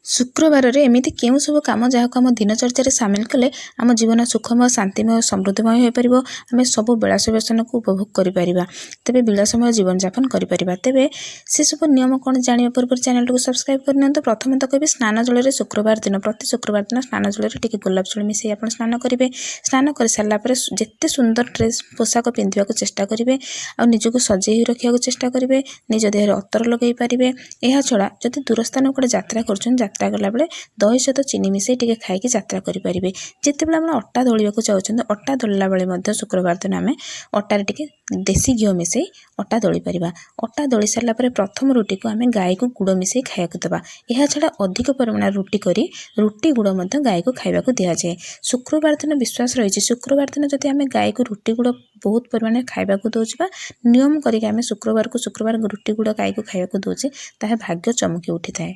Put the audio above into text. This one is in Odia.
ଶୁକ୍ରବାରରେ ଏମିତି କେଉଁ ସବୁ କାମ ଯାହାକୁ ଆମ ଦିନଚର୍ଯ୍ୟାରେ ସାମିଲ କଲେ ଆମ ଜୀବନ ସୁଖମୟ, ଶାନ୍ତିମୟ, ସମୃଦ୍ଧିମୟ ହୋଇପାରିବ, ଆମେ ସବୁ ବିଳାସ ବ୍ୟସନକୁ ଉପଭୋଗ କରିପାରିବା, ତେବେ ବିଳାସମୟ ଜୀବନଯାପନ କରିପାରିବା। ତେବେ ସେସବୁ ନିୟମ କ'ଣ ଜାଣିବା ପୂର୍ବରୁ ଚ୍ୟାନେଲଟିକୁ ସବସ୍କ୍ରାଇବ୍ କରିନିଅନ୍ତୁ। ପ୍ରଥମେ ତ କହିବି, ସ୍ନାନ ଜଳରେ ଶୁକ୍ରବାର ଦିନ, ପ୍ରତି ଶୁକ୍ରବାର ଦିନ ସ୍ନାନ ଜଳରେ ଟିକେ ଗୋଲାପ ଜଳ ମିଶାଇ ଆପଣ ସ୍ନାନ କରିବେ। ସ୍ନାନ କରିସାରିଲା ପରେ ଯେତେ ସୁନ୍ଦର ଡ୍ରେସ୍ ପୋଷାକ ପିନ୍ଧିବାକୁ ଚେଷ୍ଟା କରିବେ ଆଉ ନିଜକୁ ସଜେଇ ରଖିବାକୁ ଚେଷ୍ଟା କରିବେ। ନିଜ ଦେହରେ ଅତର ଲଗାଇ ପାରିବେ। ଏହା ଛଡ଼ା ଯଦି ଦୂର ସ୍ଥାନକୁ ଗୋଟେ ଯାତ୍ରା କରୁଛନ୍ତି, ଯାତ୍ରା କଲାବେଳେ ଦହି ସହିତ ଚିନି ମିଶାଇ ଟିକେ ଖାଇକି ଯାତ୍ରା କରିପାରିବେ। ଯେତେବେଳେ ଆପଣ ଅଟା ଦଳିବାକୁ ଚାହୁଁଛନ୍ତି, ଅଟା ଦଳିଲା ବେଳେ ମଧ୍ୟ ଶୁକ୍ରବାର ଦିନ ଆମେ ଅଟାରେ ଟିକେ ଦେଶୀ ଘିଅ ମିଶାଇ ଅଟା ଦଳି ପାରିବା। ଅଟା ଦଳି ସାରିଲା ପରେ ପ୍ରଥମ ରୁଟିକୁ ଆମେ ଗାଈକୁ ଗୁଡ଼ ମିଶାଇ ଖାଇବାକୁ ଦେବା। ଏହା ଛଡ଼ା ଅଧିକ ପରିମାଣରେ ରୁଟି କରି ରୁଟି ଗୁଡ଼ ମଧ୍ୟ ଗାଈକୁ ଖାଇବାକୁ ଦିଆଯାଏ। ଶୁକ୍ରବାର ଦିନ ବିଶ୍ୱାସ ରହିଛି, ଶୁକ୍ରବାର ଦିନ ଯଦି ଆମେ ଗାଈକୁ ରୁଟି ଗୁଡ଼ ବହୁତ ପରିମାଣରେ ଖାଇବାକୁ ଦେଉଛୁ ବା ନିୟମ କରିକି ଆମେ ଶୁକ୍ରବାରକୁ ଶୁକ୍ରବାର ରୁଟି ଗୁଡ଼ ଗାଈକୁ ଖାଇବାକୁ ଦେଉଛେ, ତାହା ଭାଗ୍ୟ ଚମକି ଉଠିଥାଏ।